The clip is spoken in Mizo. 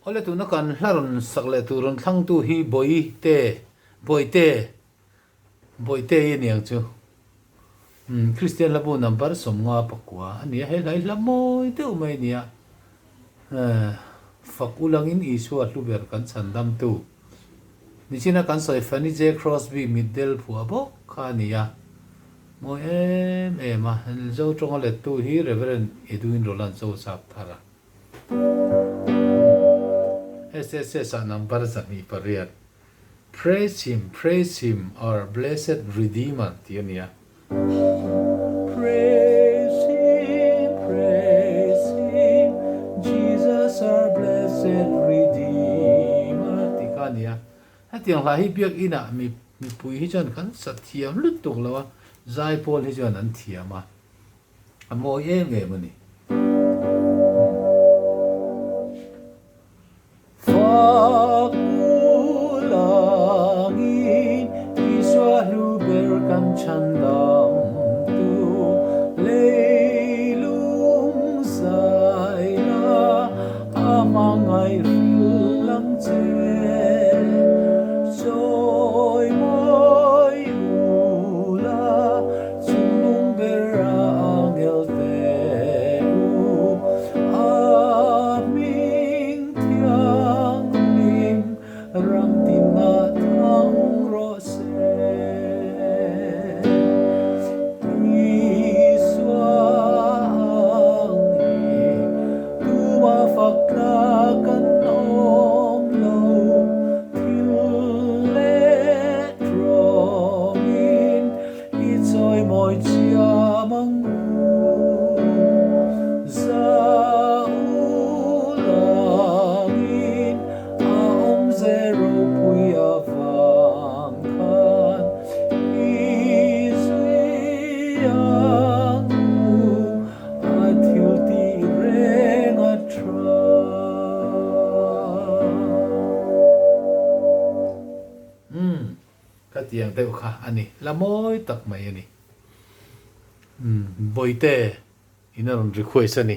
Awle tuna kan hla rawn sak leh tur rawn thlangtu hi Bawihte, Bawihte, Bawihte i aniang chu. Umm Kristian hlabu number 50 pakua a nia, he hla hi hla mawi deuh mai a nia. Fak ulangin Isua hlu ber kan chhan damtu. Nichina kan sawi Fanny J. Crosby mitdel phuah bawk kha a ni a. Mawi em em a, Zo tawnga lettu hi Rev. Edwin Roland Zosap Thara. SSS ah number 208. Praise him, praise him, our blessed Redeemer tih a ni a. Praise him, praise him, Jesus our blessed Redeemer tih kha a ni a. Hetiang hla hi biakinah mipui hi chuan kan sa thiam lutuk lo a, zaipawl hi chuan an thiam a. A mawi em em a ni. Fak u langin Isua hlu ber kan chhandam tu leilung zai la a hmangaih hril ang che. Chawi mawi u la Chungnung ber a angel te u, a hming thianghlim ram tinah thang rawh se. Isua ang hi tuma fak tlak an awm lo, thil leh tawngin I chawi mawi chiam ang u, za u langin a awmze ropui avang khan i zui ang u, a thil tih reng a tha. Umm. Ka tiang deuh kha a ni, la mawi tak mai a ni. Umm, Bawihte in a rawn request a ni.